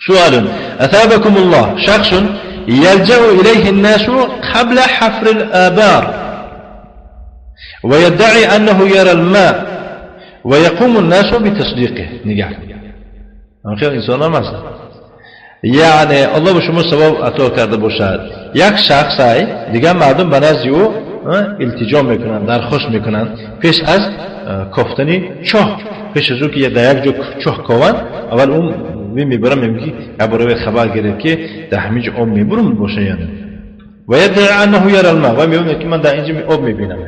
سؤال أثابكم الله شخص يلجأ إليه الناس قبل حفر الآبار ويدعي أنه يرى الماء ويقوم الناس بتصديقه. نگاه خیلی انسان هم هست. یعنی الله به شما ثواب عطا کرده باشد. یک شخص ای دیگه مردم به نزد او التجا میکنن، درخواست میکنن پیش از کافتن چاه، پیش از او که در یک جا چاه کاون، اول اون میبرم میگه برای خبر گرفت که در همین جا آب میبرم باشه یعنی و یدعی انه یرى الماء و میگه که من در اینجا آب میبینم.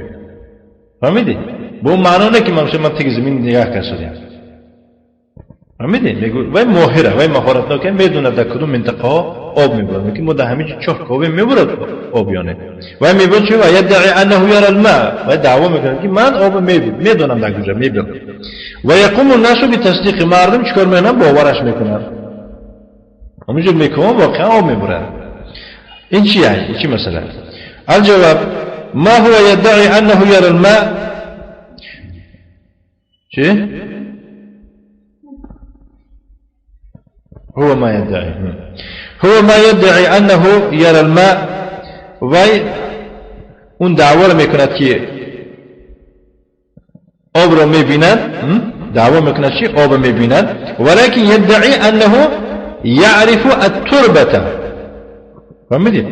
فهمیدی؟ به اون معنا نه که من تک زمین نگاه کردم. فهمیدی؟ میگه وای ماهره، وای مهارت نکه میدونه در کدوم منطقه آب میبرد، میگه ما در همین چاه کاوه میبرد آب یعنی و میگه چه و یدعی انه یرى الماء و دعوا میکنه که من آب میدونم در کجا میبرد. و یقوم الناس بتصدیق، مردم چیکار میکنن؟ باورش میکنن، همونجور میکنن واقعا آب میبرد. این چیه؟ این چی مثلا؟ الجواب ما هو يدعي أنه يرى الماء چی؟ هو ما يدعي، هو ما يدعي أنه يرى الماء وی اون دعوا رو میکند که آب رو میبیند، دعوا میکند چی؟ آب میبیند. ولكن يدعي أنه يعرف التربة، فهمیدید؟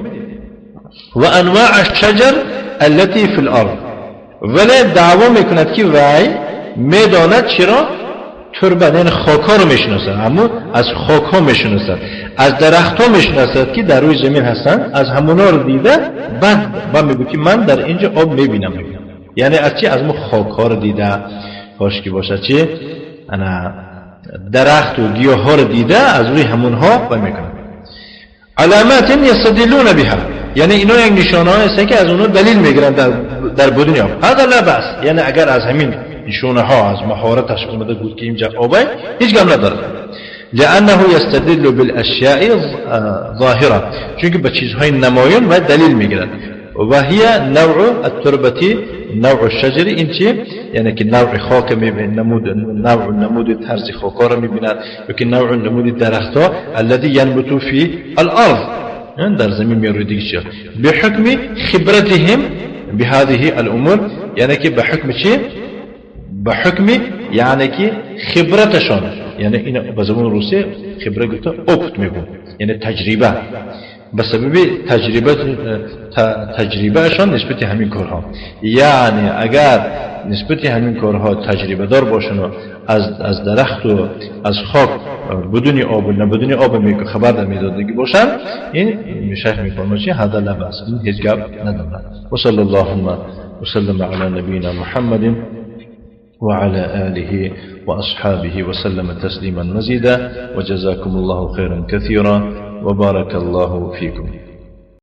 وأنواع الشجر التي في الأرض، ولی دعوا میکند که وی میداند چرا؟ تربه، یعنی خاکها رو میشناسد، اما از خاکها میشناسد، از درختها میشناسد که در روی زمین هستند، از همونا رو دیده بعد میگه که من در اینجا آب میبینم. یعنی از چی؟ از ما خاکها رو دیده، کاش که باشد چی؟ انا درخت و گیاه ها رو دیده، از روی همونها و میکنه. علامات یستدلون بها، یعنی اینا یک نشانه هست که از اونها دلیل میگیرن در بدون آب. هذا لا بأس، یعنی اگر از همین نشانه ها از مهارتش اومده بود که اینجا آبه، هیچ گم نداره. لأنه يستدل بالأشياء ظاهرة، چون به چیزهای نمایان و دلیل میگیرن. وهي نوع التربة نوع الشجر، این چی؟ یعنی که نوع خاک میبیند، نوع نمود طرز خاکا رو میبیند، یا که نوع نمود درختها الذي ينبت في الأرض، در زمین میروی دیگه چی؟ بحکم خبرتهم بهذه الأمور، یعنی که به حکم چی؟ به حکم یعنی که خبرتشان، یعنی این به زبان روسی خبره گفته опыт میگو، یعنی تجربه، به سبب تجربهشان نسبت همین کارها، یعنی اگر نسبت همین کارها تجربه دار باشن و از درخت و از خاک بدون آب و نبدون آب میگه خبر در میدادگی باشن، این شیخ میفرماید چی؟ هذا لا بأس، این هیچ گپ ندارد. و صلی الله وسلم علی نبینا محمد وعلى آله وأصحابه وسلم تسليما مزيدا وجزاكم الله خيرا كثيرا وبارك الله فيكم.